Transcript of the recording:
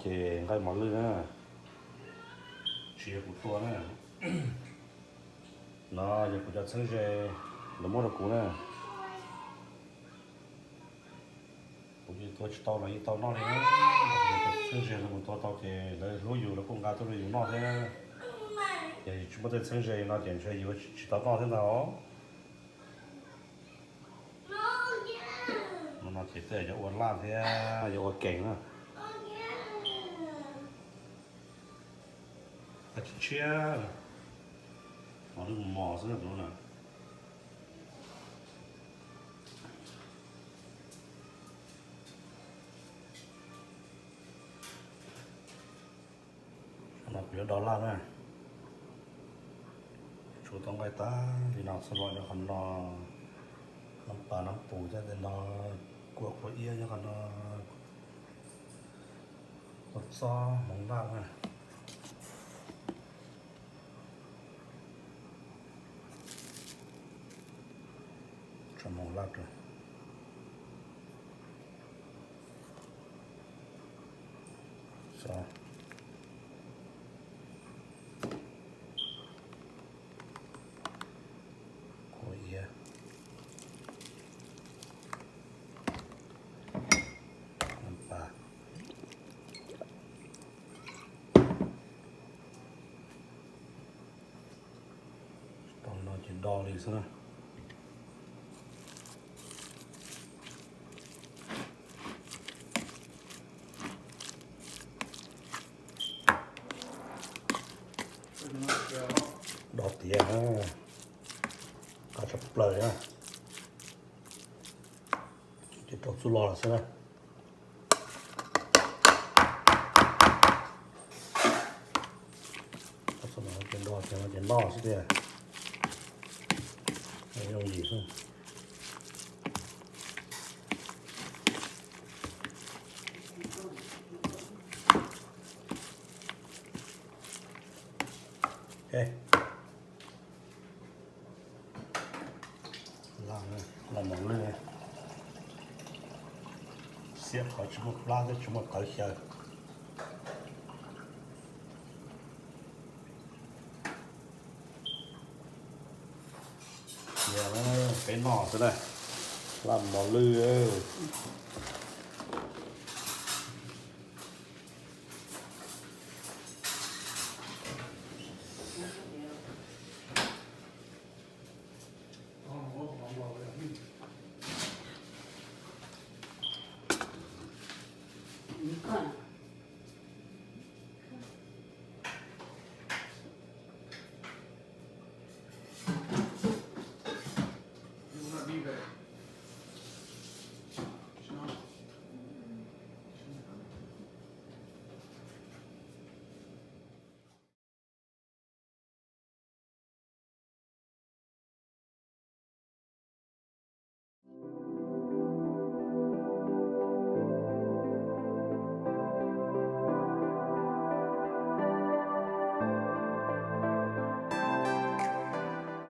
Ces nqaij mos lwj na, tsis yog kuv tua na. No yog kuv cov txheeb ze lawv muab rau kuv na. Kuv yeej tua tsis tau no yeej tau noj li na. Cov txheeb ze lawv mus tua tau ces lawv hlub yus lawv kuj nqa tuaj rau yus noj thiab. Ces yus tsis muaj tej txheeb ze no ces ntshe yus tsis tau noj thiab ntag. No ces tej yuav ua laj thiab yuav ua keem na. Tshiab tshiab, mos lwj mos xwb na. No kuv yuav do laj na. Tsuav tau nqaij tag li no txog los nyob qhov no, nab pas nab pus thiab tej no, kua qhuav iab nyob qhov no, kua txob hmoov laj na. Tso hmoov laj rau. Kua iab, nab pas. Tau no ces do li xwb na. Do tiav na, qab tshaj plaws na. Ces rau txuj log lawm xwb na. Ces no ces noj xwb tiag. Yooj yim xwb. Laj mos lwj, xiab qhov tsis muaj plab thiab tsis muaj tawv xyaw. Peb noj xwb na, laj mos lwj.